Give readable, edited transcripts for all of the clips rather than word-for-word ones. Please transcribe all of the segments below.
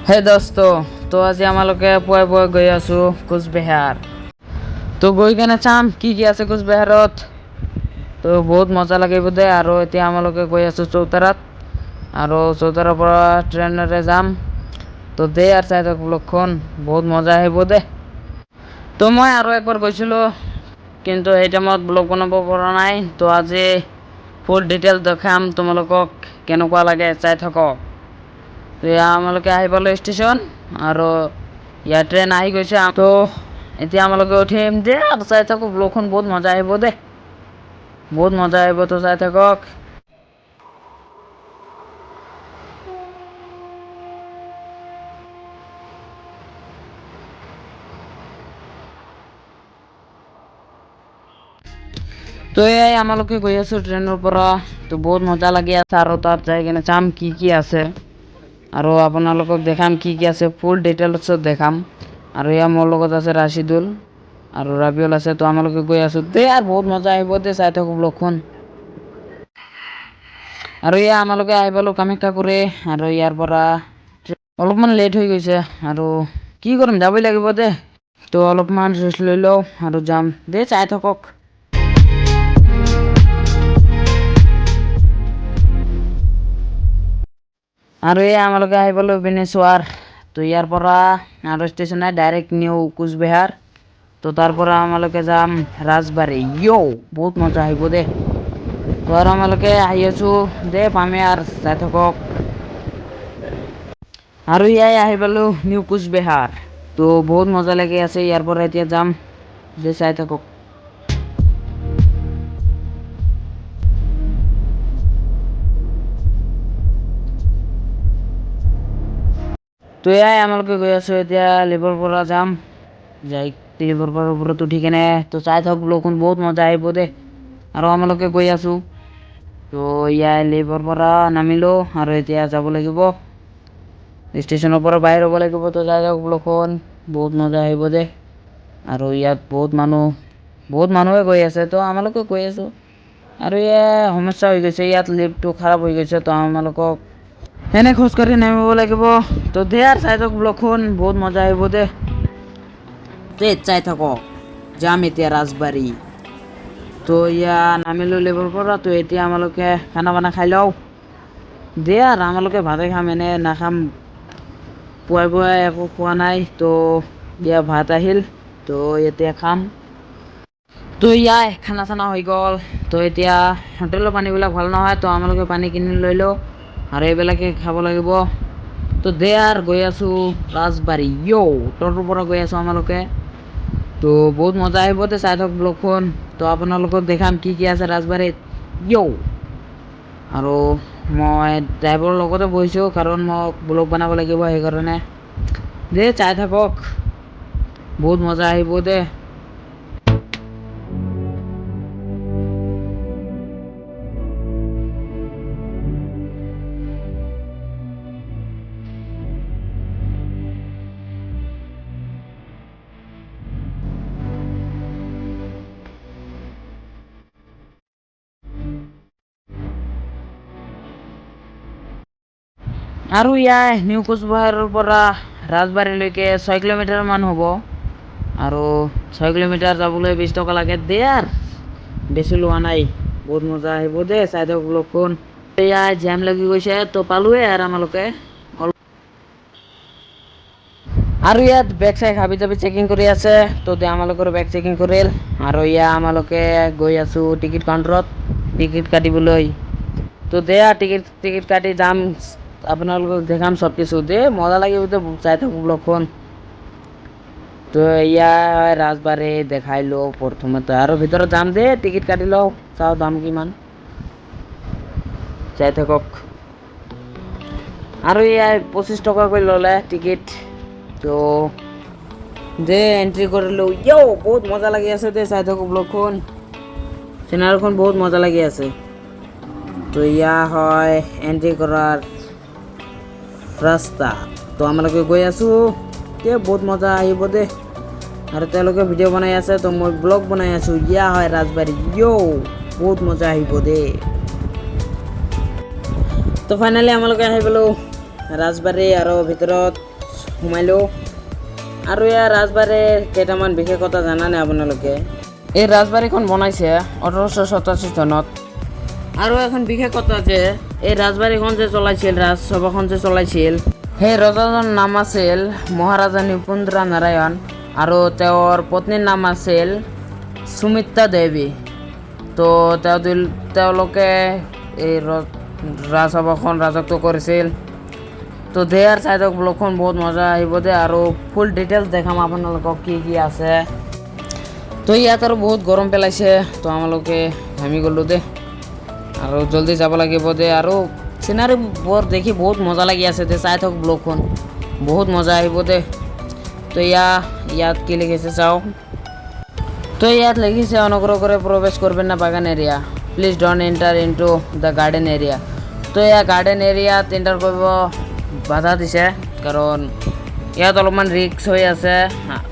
হে দোস্ত, তো আজি আমালোকে পুৱাই পুৱাই গৈ আছো কোচবিহাৰ। তো গৈ কেনে চাম কি কি আছে কোচবিহাৰত। তো বহুত মজা লাগিব দে। আৰু এতিয়া আমালোকে গৈ আছো চৌতাৰাত, আৰু চৌতাৰাৰ পৰা ট্ৰেইনেৰে যাম। তো দে আৰু চাই থাক ব্লগখন, বহুত মজা আহিব দে। তো মই আৰু একবাৰ গৈছিলোঁ, কিন্তু সেই টাইমত ব্লগ বনাব পৰা নাই। তো আজি ফুল ডিটেইল দেখাম তোমালোকক, কেনেকুৱা লাগে চাই থাকক। তো এয়া আমালোকে আহি পালোঁ ষ্টেচন, আৰু ইয়াৰ ট্ৰেইন আহি গৈছে। তো এতিয়া আমালোকে উঠিম দে আৰু চাই থাকোঁ ব্লগখন, বহুত মজা আহিব দে, বহুত মজা আহিব। তো চাই থাকক। তো এয়াই আমালোকে গৈ আছোঁ ট্ৰেইনৰ পৰা। তো বহুত মজা লাগি আছে, আৰু তাত যাই কিনে চাম কি কি আছে, আৰু আপোনালোকক দেখাম কি কি আছে, ফুল ডিটেইলছত দেখাম। আৰু এয়া মোৰ লগত আছে ৰাশিদুল আৰু ৰাবিউল আছে। তো আমালোকে গৈ আছোঁ দে আৰু বহুত মজা আহিব দে, চাই থাকোঁ ব্লগখন। আৰু এয়া আমালোকে আহি পালোঁ কামাখ্যাগুৰি, আৰু ইয়াৰ পৰা অলপমান লেট হৈ গৈছে, আৰু কি কৰিম, যাবই লাগিব দে। তো অলপমান ৰেষ্ট লৈ লওঁ আৰু যাম দে, চাই থাকক। আৰু এই আমালোকে আহি পালোঁ বেনেশ্বৰ। তো ইয়াৰ পৰা আৰু ষ্টেচন নাই, ডাইৰেক্ট নিউ কোচবিহাৰ। তো তাৰ পৰা আমালোকে যাম ৰাজবাৰী। ইয়ো বহুত মজা আহিব দে। তো আৰু আমালোকে আহি আছোঁ দে, পামে আৰু চাই থাকক। আৰু ইয়াই আহি পালোঁ নিউ কোচবিহাৰ। তো বহুত মজা লাগি আছে, ইয়াৰ পৰা এতিয়া যাম দে, চাই থাকক। তো এয়াই আমালোকে গৈ আছোঁ এতিয়া লেবৰ পৰা যাম, যাই লেবৰ পৰা ওপৰত উঠি কেনে তো চাই থাকক ব্লগখন, বহুত মজা আহিব দে। আৰু আমালোকে গৈ আছোঁ। তো ইয়াই লেবৰ পৰা নামিলোঁ, আৰু এতিয়া যাব লাগিব ষ্টেচনৰ পৰা বাহিৰ হ'ব লাগিব। তো চাই থাকক ব্লগখন, বহুত মজা আহিব দে। আৰু ইয়াত বহুত মানুহে গৈ আছে, তো আমালোকে গৈ আছোঁ। আৰু এয়া সমস্যা হৈ গৈছে, ইয়াত লিফ্টটো খাৰাপ হৈ গৈছে। তো আমালোকক এনে খোজকাঢ়ি নামিব লাগিব। তো দে আৰু চাই থাকক ব্লগখন, বহুত মজা আহিব দে। দে চাই থাকক, যাম এতিয়া ৰাজবাৰী। তো ইয়া নামিলোঁ লেবৰ পৰা। তো এতিয়া আমালোকে খানা বানা খাই লওঁ দে। আৰু আমালোকে ভাতে খাম, এনে নাখাম, পুৱাই পুৱাই একো খোৱা নাই। তো ইয়া ভাত আহিল, তো এতিয়া খাম। তো ইয়াই খানা চানা হৈ গ'ল। তো এতিয়া হোটেলৰ পানীবিলাক ভাল নহয়, তো আমালোকে পানী কিনি লৈ লওঁ আৰু এইবিলাকে খাব লাগিব। তো দে আৰু গৈ আছোঁ ৰাজবাৰী। ইয়ো টোটোৰ পৰা গৈ আছোঁ আমালোকে। তো বহুত মজা আহিব দে, চাই থাকক ব্লগখন। তো আপোনালোকক দেখাম কি কি আছে ৰাজবাৰীত। ইয়ো আৰু মই ড্ৰাইভাৰৰ লগতে বহিছোঁ, কাৰণ মোক ব্লগ বনাব লাগিব, সেইকাৰণে দে চাই থাকক, বহুত মজা আহিব দে। আৰু ইয়াৰ নিউ কোচবিহাৰৰ পৰা ৰাজবাৰীলৈকে 6 কিলোমিটাৰমান হ'ব, আৰু 6 কিলোমিটাৰ যাবলৈ 20 টকা লাগে দে, আৰু বেছি লোৱা নাই। বহুত মজা আহিব দে, চাই থাকক ব্লগখন। এয়া জাম লাগি গৈছে, তো পালোঁৱে আৰু আমালোকে। আৰু ইয়াত বেগ চেগ হাবি জাবি চেকিং কৰি আছে। তো দে আমালোকৰ বেগ চেকিং কৰিল, আৰু ইয়া আমালোকে গৈ আছোঁ টিকিট কাউণ্টাৰত টিকিট কাটিবলৈ। তো দে আৰু টিকিট কাটি যাম, আপোনালোকক দেখাম চব কিছু দে, মজা লাগিব দে, চাই থাকোঁ ব্লগখন। তো এয়া ৰাজবাৰী দেখাই লওঁ প্ৰথমতে, আৰু ভিতৰত যাম দে, টিকিট কাটি লওঁ, চাওঁ দাম কিমান, চাই থাকক। আৰু এয়া 25 টকাকৈ ল'লে টিকিট। তো দে এণ্ট্ৰি কৰিলোঁ। ইয়ো বহুত মজা লাগি আছে দে, চাই থাকোঁ ব্লগখন, চিনাৰীখন বহুত মজা লাগি আছে। তো ইয়া হয় এণ্ট্ৰি কৰাৰ ৰাস্তা। তো আমালোকে গৈ আছোঁ দে, বহুত মজা আহিব দে। আৰু তেওঁলোকে ভিডিঅ' বনাই আছে, তো মই ব্লগ বনাই আছোঁ। ইয়া হয় ৰাজবাৰী। ইয়ো বহুত মজা আহিব দে। তো ফাইনেলি আমালোকে আহি পালোঁ ৰাজবাৰী, আৰু ভিতৰত সোমালোঁ। আৰু ইয়াৰ ৰাজবাৰীৰ কেইটামান বিশেষতা জানানে আপোনালোকে? এই ৰাজবাৰীখন বনাইছে 1887 চনত। আৰু এখন বিশেষতা যে এই ৰাজবাৰীখন যে চলাইছিল, ৰাজসভাখন যে চলাইছিল, সেই ৰজাজনৰ নাম আছিল মহাৰাজা নৃপেন্দ্ৰ নাৰায়ণ আৰু তেওঁৰ পত্নীৰ নাম আছিল সুমিত্ৰা দেৱী। তো তেওঁলোকে এই ৰাজসভাখন ৰাজত্ব কৰিছিল। তো দে আৰু চাই থাকক ব্লগখন, বহুত মজা আহিব দে। আৰু ফুল ডিটেইলছ দেখাম আপোনালোকক কি কি আছে। তো ইয়াত আৰু বহুত গৰম পেলাইছে, তো আমালোকে ঘামি গ'লোঁ দে। আৰু জলদি যাব লাগিব দে। আৰু চিনাৰী বৰ দেখি বহুত মজা লাগি আছে দে। চাই থাকক ব্লগখন, বহুত মজা আহিব দে। তো ইয়াত কি লিখিছে চাওক। তো ইয়াত লিখিছে, "অনুগ্রহ করে প্রবেশ করবেন না বাগান area, please don't enter into the garden area." তো এয়া গাৰ্ডেন এৰিয়াত এণ্টাৰ কৰিব বাধা দিছে, কাৰণ ইয়াত অলপমান ৰিস্ক হৈ আছে।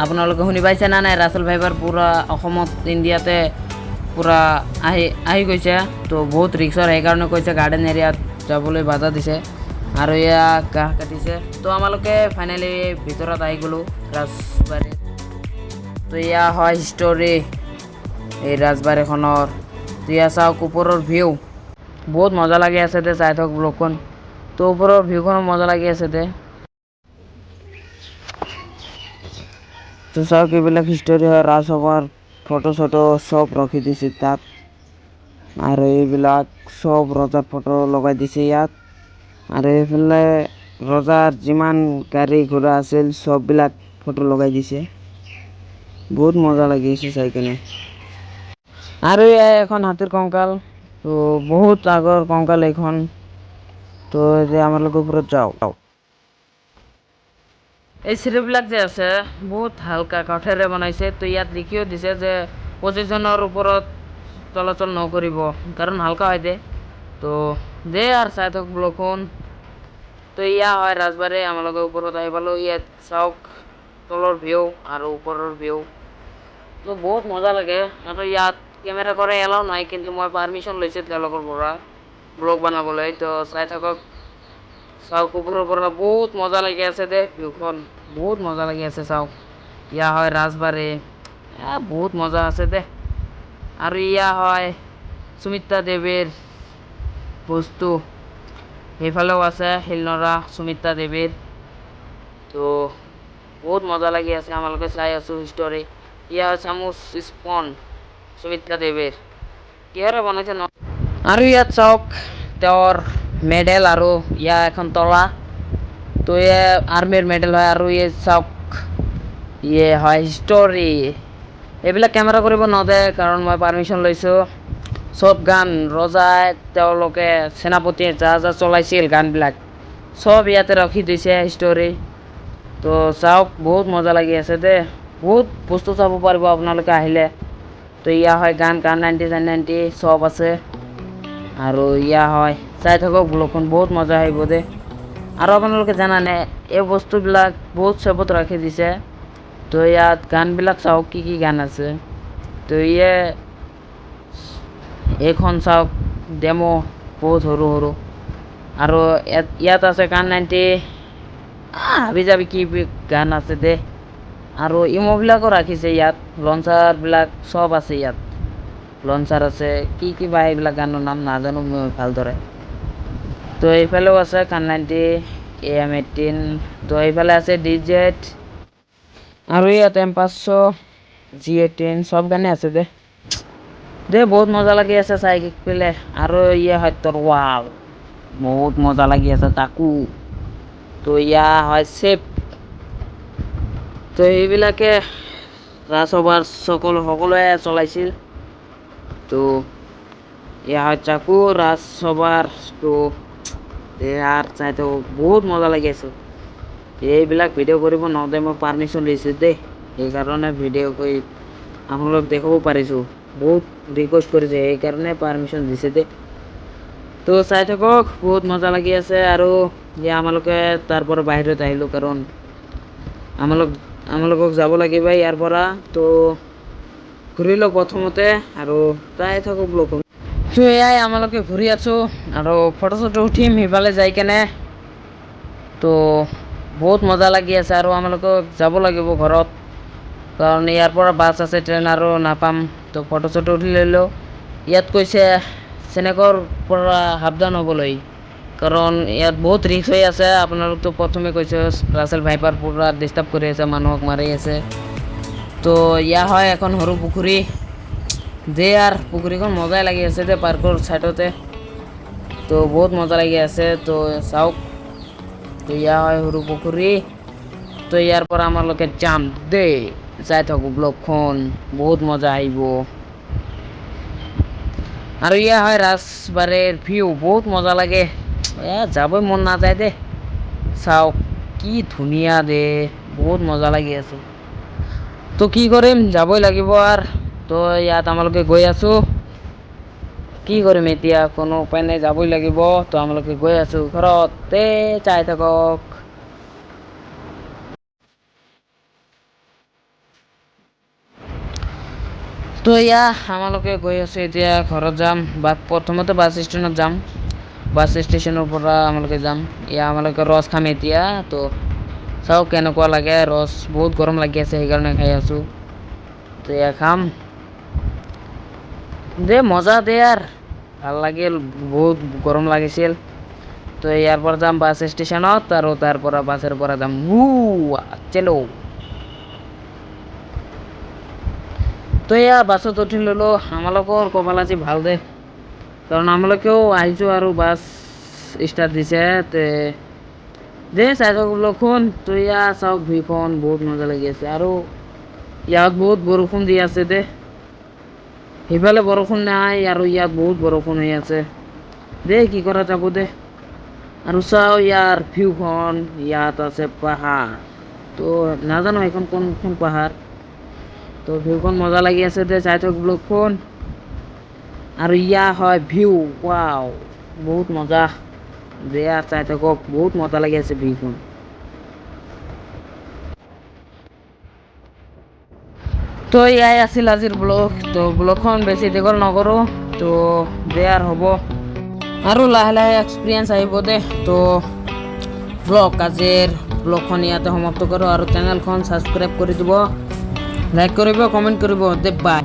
আপোনালোকে শুনি পাইছে না নাই, ৰাছেল ভাইপাৰ পূৰা অসমত, ইণ্ডিয়াতে পূৰা আহি আহি গৈছে। তো বহুত ৰিস্কৰ, সেইকাৰণে কৈছে গাৰ্ডেন এৰিয়াত যাবলৈ বাধা দিছে। আৰু এয়া ঘাঁহ কাটিছে। তো আমালোকে ফাইনেলি ভিতৰত আহি গ'লোঁ ৰাজবাৰীত। তো এয়া হয় হিষ্টৰী এই ৰাজবাৰীখনৰ। তো এয়া চাওক ওপৰৰ ভিউ, বহুত মজা লাগি আছে দে। চাই থাকক ব্লগখন। তো ওপৰৰ ভিউখনো মজা লাগি আছে দে। তো চাওক, এইবিলাক হিষ্টৰী হয়, ৰাজসভাৰ ফটো চটো চব ৰখি দিছে তাত। আৰু এইবিলাক চব ৰজাৰ ফটো লগাই দিছে ইয়াত। আৰু এইফালে ৰজাৰ যিমান গাড়ী ঘোঁৰা আছিল, চববিলাক ফটো লগাই দিছে। বহুত মজা লাগিছে চাই কেনে। আৰু এয়া এখন হাতীৰ কংকাল। তো বহুত আগৰ কংকাল এইখন। তো এতিয়া আমালোকৰ ওপৰত যাওঁ। এই চিৰিবিলাক যে আছে, বহুত হালকা কাঠেৰে বনাইছে। তো ইয়াত লিখিও দিছে যে 25 জনৰ ওপৰত চলাচল নকৰিব, কাৰণ হালকা হয় দে। তো দে আৰু চাই থাকক ব্লগখন। তো ইয়া হয় ৰাজবাৰী। আমালোকে ওপৰত আহি পালোঁ। ইয়াত চাওক তলৰ ভিউ আৰু ওপৰৰ ভিউ। তো বহুত মজা লাগে। আৰু ইয়াত কেমেৰা কৰে এলাও নাই, কিন্তু মই পাৰ্মিশ্যন লৈছোঁ তেওঁলোকৰ পৰা ব্লগ বনাবলৈ। তো চাই থাকক। চাওক, ওপৰৰ পৰা বহুত মজা লাগি আছে দে। ভিউখন বহুত মজা লাগি আছে। চাওক, ইয়া হয় ৰাজবাৰী। বহুত মজা আছে দে। আৰু ইয়া হয় সুমিত্ৰা দেৱীৰ বস্তু। সেইফালেও আছে শিলনৰা সুমিত্ৰা দেৱীৰ। তো বহুত মজা লাগি আছে, আমালোকে চাই আছোঁ হিষ্টৰী। ইয়া হয় চামুচ, স্পুন সুমিত্ৰা দেৱীৰ, কিহেৰে বনাইছে ন। আৰু ইয়াত চাওক তেওঁৰ মেডেল আৰু ইয়াৰ এখন তলা। তো ইয়ে আৰ্মিৰ মেডেল হয়। আৰু ইয়ে চাওক, ইয়ে হয় হিষ্টৰী। এইবিলাক কেমেৰা কৰিব নদে, কাৰণ মই পাৰ্মিশ্যন লৈছোঁ। চব গান ৰজাই, তেওঁলোকে সেনাপতিয়ে যা যা চলাইছিল, গানবিলাক চব ইয়াতে ৰাখি দিছে হিষ্টৰী। তো চাওক, বহুত মজা লাগি আছে দে। বহুত বস্তু চাব পাৰিব আপোনালোকে আহিলে। তো ইয়া হয় গান, গান 90 90 চব আছে। আৰু ইয়া হয়, চাই থাকক ব্লগখন, বহুত মজা আহিব দে। আৰু আপোনালোকে জানানে, এই বস্তুবিলাক বহুত চেফত ৰাখি দিছে। তো ইয়াত গানবিলাক চাওক, কি কি গান আছে। তো ইয়ে এইখন চাওক, ডেমো, বহুত সৰু সৰু। আৰু ইয়াত আছে গান 90, হাবি জাবি কি গান আছে দে। আৰু ইম'বিলাকো ৰাখিছে ইয়াত, লঞ্চাৰবিলাক চব আছে ইয়াত। লঞ্চাৰ আছে, কি কি বা এইবিলাক গানৰ নাম নাজানো মই ভালদৰে। তো এইফালেও আছে কান 90, এএম 18। তো এইফালে আছে ডি জেড। আৰু ইয়াত এম 500, জি 18, চব গানে আছে দে দে। বহুত মজা লাগি আছে চাই পেলাই। আৰু ইয়ে হয় তৰোৱাল, বহুত মজা লাগি আছে তাকো। তো ইয়া হয় চেপ। তো এইবিলাকে ৰাজসভাৰ সকলোৱে চলাইছিল। তো ইয়া হয় চাকু ৰাজসভাৰ। তো ইয়াৰ চাই তো বহুত মজা লাগি আছে। এইবিলাক ভিডিঅ' কৰিব নদে, মই পাৰ্মিশ্যন লৈছোঁ দেই, সেইকাৰণে ভিডিঅ' কৰি আপোনালোক দেখুৱাব পাৰিছোঁ। বহুত ৰিকুৱেষ্ট কৰিছে, সেইকাৰণে পাৰ্মিশ্যন দিছে দেই। তো চাই থাকক, বহুত মজা লাগি আছে। আৰু যে আমালোকে তাৰ পৰা বাহিৰত আহিলোঁ, কাৰণ আমালোকক যাব লাগিব ইয়াৰ পৰা। তো ঘূৰি লওক প্ৰথমতে আৰু চাই থাকক ব্লগ। তো এয়াই আমালোকে ঘূৰি আছোঁ আৰু ফটো চটো উঠিম সিফালে যাই কেনে। তো বহুত মজা লাগি আছে। আৰু আমালোকক যাব লাগিব ঘৰত, কাৰণ ইয়াৰ পৰা বাছ আছে, ট্ৰেইন আৰু নাপাম। তো ফটো চটো উঠি ল'লোঁ। ইয়াত কৈছে চেনেকৰ পৰা সাৱধান হ'বলৈ, কাৰণ ইয়াত বহুত ৰিস্ক হৈ আছে। আপোনালোকতো প্ৰথমে কৈছে ৰাছেল ভাইপাৰ পূৰা ডিষ্টাৰ্ব কৰি আছে, মানুহক মাৰি আছে। তো ইয়া হয় এখন সৰু পুখুৰী দে, আৰু পুখুৰীখন মজাই লাগি আছে দে পাৰ্কৰ ছাইডতে। তো বহুত মজা লাগি আছে। তো চাওক, তো ইয়া হয় সৰু পুখুৰী। তো ইয়াৰ পৰা আমালোকে যাম দেই, চাই থাকোঁ ব্লগখন, বহুত মজা আহিব। আৰু ইয়া হয় ৰাজবাৰীৰ ভিউ, বহুত মজা লাগে, এ যাবই মন নাযায় দে। চাওক কি ধুনীয়া দে, বহুত মজা লাগি আছে। তো কি কৰিম, যাবই লাগিব আৰু। তো ইয়াত আমালোকে গৈ আছোঁ, কি কৰিম এতিয়া, কোনো উপায় নাই, যাবই লাগিব। তো আমালোকে গৈ আছোঁ ঘৰত, তে চাই থাকক। তো এয়া আমালোকে গৈ আছোঁ এতিয়া ঘৰত যাম, বা প্ৰথমতে বাছ ষ্টেণ্ডত যাম, বাছ ষ্টেচনৰ পৰা আমালোকে যাম। এয়া আমালোকে ৰস খাম এতিয়া। তো চাওক কেনেকুৱা লাগে ৰস, বহুত গৰম লাগি আছে, সেইকাৰণে খাই আছোঁ। তো এয়া খাম দে, মজা দে আৰু ভাল লাগিল, বহুত গৰম লাগিছিল। তো ইয়াৰ পৰা যাম বাছ ষ্টেচনত, আৰু তাৰ পৰা বাছৰ পৰা যাম। চেলো। তো এয়া বাছত উঠি ল'লোঁ। আমালোকৰ কপাল আজি ভাল দে, কাৰণ আমালোকেও আহিছোঁ আৰু বাছ ষ্টাৰ্ট দিছে। তে দে চাই থাকক ব্লগখন। তো এয়া চাওক ভিউখন, বহুত মজা লাগি আছে। আৰু ইয়াত বহুত বৰষুণ দি আছে দে, সেইফালে বৰষুণ নাই আৰু ইয়াত বহুত বৰষুণ হৈ আছে দে, কি কৰা যাব দে। আৰু চাওঁ ইয়াৰ ভিউখন, ইয়াত আছে পাহাৰ, তো নাজানো সেইখন কোনখন পাহাৰ। তো ভিউখন মজা লাগি আছে দে, চাই থাকক ব্লগখন। আৰু ইয়া হয় ভিউ, ৱাও বহুত মজা দে, আৰু চাই থাকক, বহুত মজা লাগি আছে ভিউখন। তো এয়াই আছিল আজিৰ ব্লগ। তো ব্লগখন বেছি দীঘল নকৰোঁ, তো দে আৰু হ'ব, আৰু লাহে লাহে এক্সপিৰিয়েঞ্চ আহিব দে। তো ব্লগ আজিৰ ব্লগখন ইয়াতে সমাপ্ত কৰোঁ, আৰু চেনেলখন ছাবস্ক্ৰাইব কৰি দিব, লাইক কৰিব, কমেণ্ট কৰিব দে, বাই।